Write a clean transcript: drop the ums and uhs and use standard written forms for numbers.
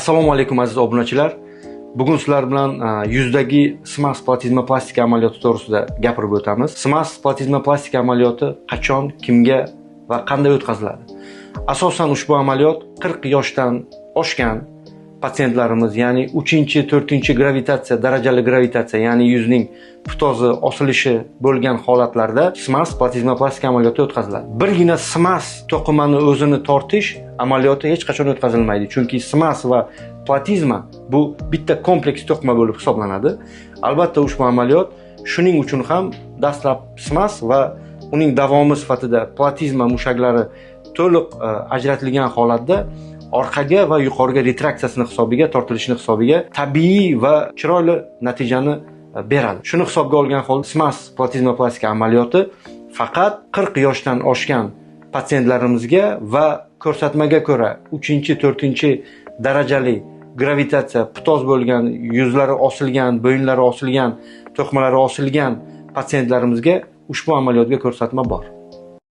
Assalomu alaykum aziz obunachilar. Bugun sizlar bilan yuzdagi SMAS platizmoplastika amaliyoti to'g'risida gapirib o'tamiz. SMAS platizmoplastika amaliyoti qachon, kimga va qanday o'tkaziladi? Asosan ushbu amaliyot 40 yoshdan oshgan patsientlarimiz, ya'ni 3-4 gravitatsiya, darajali gravitatsiya, ya'ni yuzning ptozi osilishi bo'lgan holatlarda SMAS platizmoplastika amaliyoti o'tkaziladi. Birgina SMAS to'qimani o'zini tortish amaliyoti hech qachon o'tkazilmaydi, chunki SMAS va platizma bu bitta kompleks to'qima bo'lib hisoblanadi. Albatta ushbu amaliyot shuning uchun ham dastlab SMAS va uning davomi sifatida platizma mushaklari to'liq ajratilgan holatda orqaga va yuqoriga retraksiyasini hisobiga, tortilishini hisobiga tabiiy va chiroyli natijani beradi. Shuni hisobga olgan holda SMAS platizmoplastika amaliyoti faqat 40 yoshdan oshgan patsientlarimizga va ko'rsatmaga ko'ra 3-4 darajali gravitatsiya, ptoz bo'lgan, yuzlari osilgan, bo'yinlari osilgan, to'qimalari osilgan patsientlarimizga ushbu amaliyotga ko'rsatma bor.